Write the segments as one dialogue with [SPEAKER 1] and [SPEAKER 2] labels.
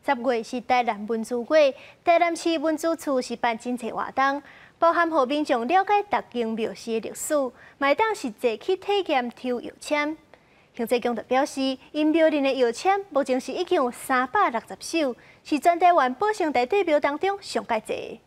[SPEAKER 1] 10月是台南文資月，台南市文資處是辦真濟活動，包含予民眾了解逐間廟寺的歷史，嘛會當實際去體驗抽藥籤。行濟宮就表示，𪜶廟內的藥籤目前是已經有360首，是全台灣保生大帝廟當中上蓋濟。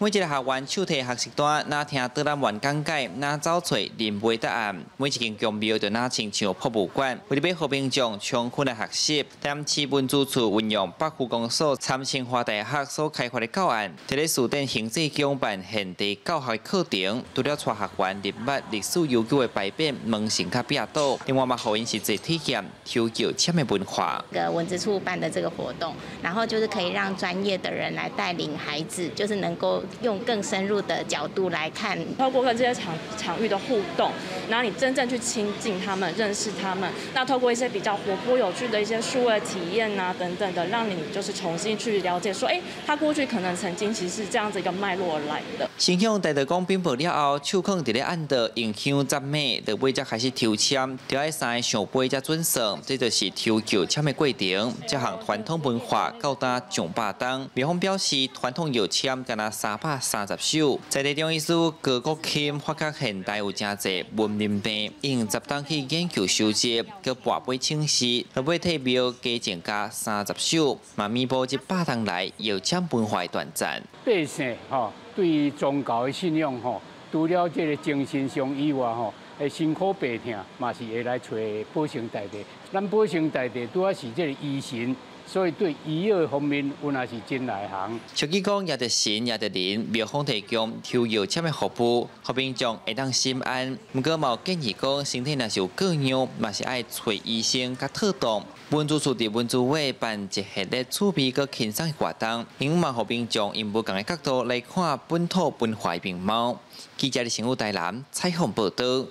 [SPEAKER 2] 每一个學員手提學習單，若聽導覽員講解，若走揣靈媒答案。每一間宮廟就若親像博物館，為著欲予民眾充分來學習。台南市文資處運用北區公所參清華大學所開發的教案，佇咧士典行濟宮辦現地教學課程，除了帶學員認捌歷史悠久的牌匾、門神佮壁刀，另外嘛，予𪜶實際體驗抽藥籤的文化。
[SPEAKER 3] 個文資處辦的這個活動，然後就是可以讓專業的人來帶領孩子，就是能夠用更深入的角度來看，
[SPEAKER 4] 透過跟這些場域的互動，然後你真正去親近他們、認識他們，那透過一些比較活潑有趣的一些數位體驗啊等等的，讓你就是重新去了解，說，哎，他過去可能曾經其實是這樣子一個脈絡而來的。
[SPEAKER 2] 先向大道公稟報了後，手囥佇咧案桌，用香扎馬，落尾才開始抽籤，著愛三个聖杯才準算，這就是抽藥籤的過程。這項傳統文化到今上百冬，廟方表示，傳統藥籤敢若330首，在地中醫師高國欽發覺現代有誠濟文明病，用10冬去研究收集，閣跋杯請示，落尾替廟加增加三十首，嘛彌補這百冬來藥籤文化的斷層。
[SPEAKER 5] 百姓吼對宗教的信仰吼，除了這个精神上以外吼，會辛苦病痛嘛是會來揣保生大帝。咱保生大帝拄仔是這个醫神。所以對醫藥方面，阮也是真內行。
[SPEAKER 2] 俗語講，謁著神，謁著靈，廟方提供抽藥籤的服務，予民眾會當心安。毋過嘛有建議講，身體若是有過恙，嘛是愛揣醫生較妥當。文資處佇文資月辦一系列趣味閣輕鬆的活動，希望予民眾用無仝的角度來看本土文化的面貌。記者李成武台南採訪報導。